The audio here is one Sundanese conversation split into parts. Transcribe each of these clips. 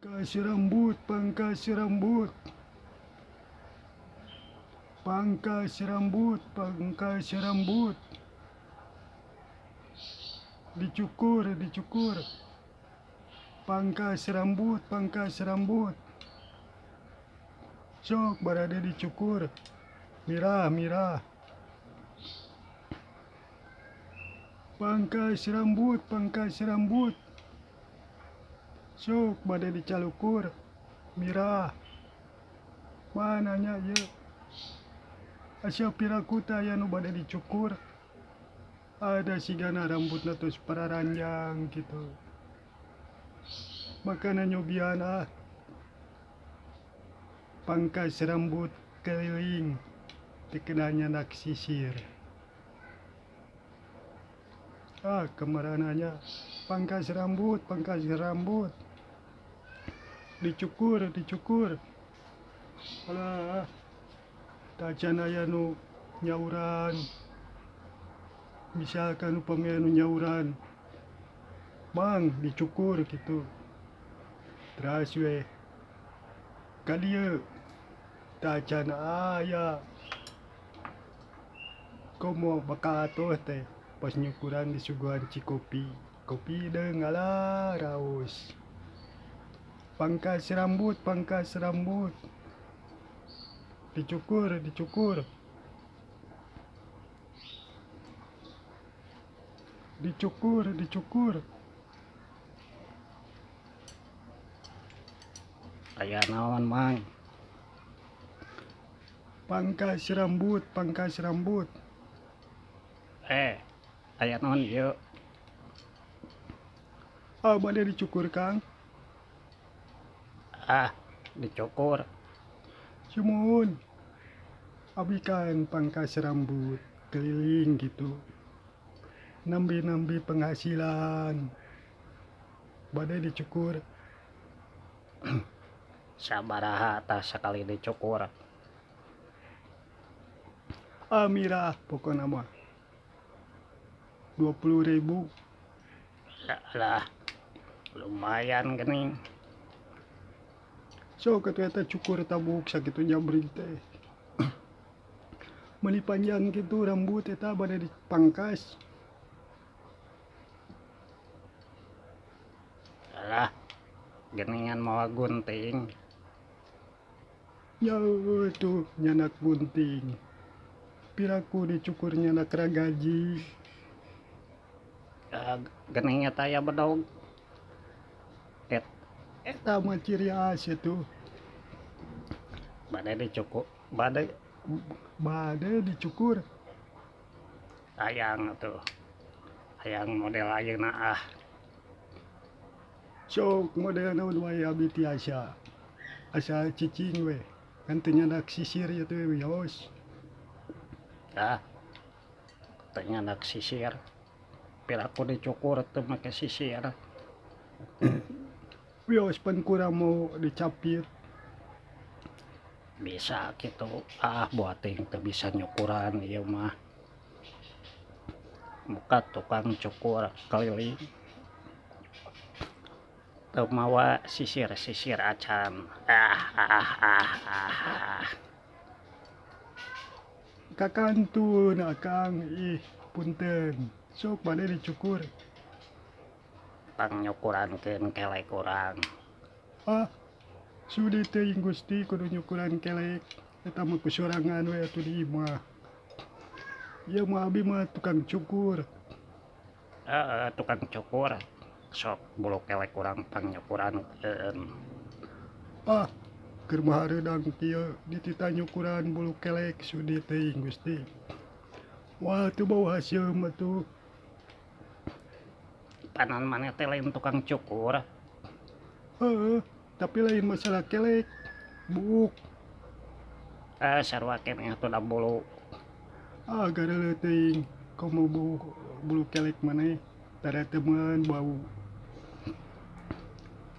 Pangkas rambut, pangkas rambut. Pangkas rambut, pangkas rambut. Dicukur, dicukur. Pangkas rambut, pangkas rambut. Sok barade dicukur. Mirah, mirah. Pangkas rambut, pangkas rambut. Sok bade dicalukur. Mirah. Mana nya ieu? Asa piraku teh aya nu bade dicukur. Ada sigana rambutna tos pararanjang kitu. Makana nyobian ah. Pangkas rambut keliling teu kedah nyandak sisir. Ah kamarana nya pangkas rambut pangkas rambut dicukur dicukur alah tacan aya nu nyauran misalkan upami anu nyauran bang dicukur kitu teras we ka dieu tacan aya. Komo bakal atuh teh pas nyukuran disuguhan cikopi, kopi deung alah raos. Pangkas rambut, pangkas rambut. Dicukur, dicukur. Dicukur, dicukur. Aya naon mang? Pangkas rambut, pangkas rambut. Eh, aya naon ieu? Ah, bade dicukur, Kang. Ah, dicukur. Sumuhun. Abi kan pangkas rambut keliling gitu. Nambi-nambi penghasilan. Bade dicukur. Sabaraha tah sakali dicukur? Ah mirah pokona mah. 20.000. Lah, lumayan geuning. Sok atuh eta cukur tabuk sakitu jabrig teh. Meuni panjang kitu rambut eta bade dipangkas. Alah, geningan mawa gunting. Nya heueuh tuh nyanak gunting. Piraku dicukur nyanak ragaji. Gening eta aya bedog. Et. Eta mah ciri khas atuh. Bade dicukur, bade. Bade dicukur. Hayang atuh. Hayang model ayeuna ah. Sok model naon wae abi tiasa. Asa cicing we. Kan teu nyandak sisir ieu teh wios. Ah. Teu nyandak sisir. Piraku dicukur teu make sisir. Wios pan kurang mau dicapit. Bisa kitu ah buat teuing teu bisa nyukuran ieu mah. Muka tukang cukur keliling. Teu mawa sisir-sisir acan. Ah ah ah ah ah. Kakantun akang ih punten. Sok bade dicukur. Pang nyukurankeun kelek urang. Ah sudi teuing Gusti kudu nyukuran kelek. Eta mah kusorangan we atuh di imah. Ieu mah abi mah tukang cukur. Heeh tukang cukur. Sok bulu kelek urang pang nyukurankeun. Ah keur mah hareudang kieu dititah nyukuran bulu kelek sudi teuing Gusti. Moal teu bau haseum atuh. Panan maneh teh lain tukang cukur. Heeh, tapi lain masalah kelek, buuk. Ah sarua keneh atuh da bulu. Ah gareuleuh teuing komo buuk bulu kelek maneh tara temeun bau.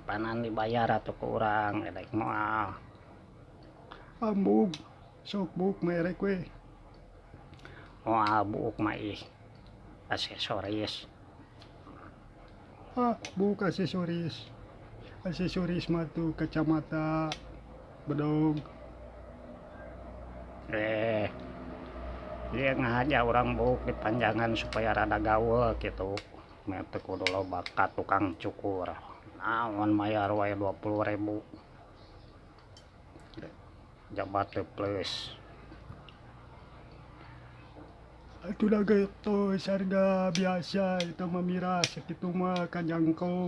Panan dibayar atuh ku urang edek moal. Ambug, sok buuk mah erek we. Moal buuk mah ih aksesoris. Ah buuk aksesoris. Aksesoris mah tuh kacamata, bedog. Eh, ieu ngahaja urang buuk dipanjangan supaya rada gaul kitu. Meh teu kudu loba ka tukang cukur. Naon mayar wae 20.000. Jabat teu plus. Atuh da ge tos harga biasa eta mah mirah sakitu mah kajangkau.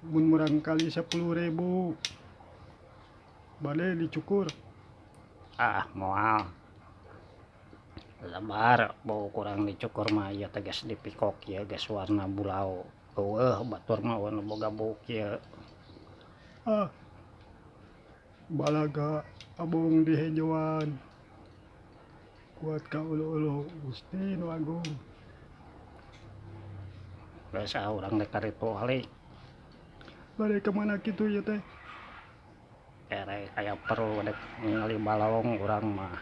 Mun murangkali 10.000. Bade dicukur. Ah, moal. Lebar buuk urang dicukur mah ieu teh geus dipikok ieu geus warna bulau. Eueuh batur mah nu boga buuk ieu. Ah. Balaga abong dihejoan. Kuat ka ulu-ulu Gusti nu Agung. Geus ah urang rek karitu alik. Bade ka mana kitu ieu teh? Erek aya perlu rek ningali balong urang mah.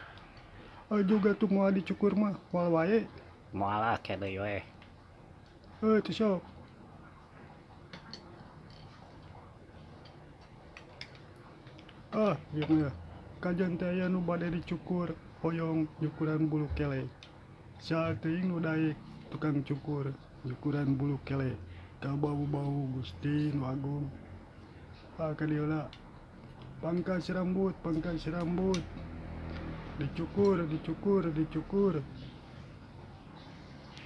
Juga tuh moal dicukur mah, moal wae. Moal ah ke deui we. Heuh teu sok. Ah, ieu mah kajen teh aya nu bade dicukur hoyong nyukuran bulu kelek. Saha teuing nu daek tukang cukur nyukuran bulu kelek. Ka bau-bau Gusti nu Agung. Ah ka dieu lah. Pangkas rambut, pangkas rambut. Dicukur, dicukur, dicukur.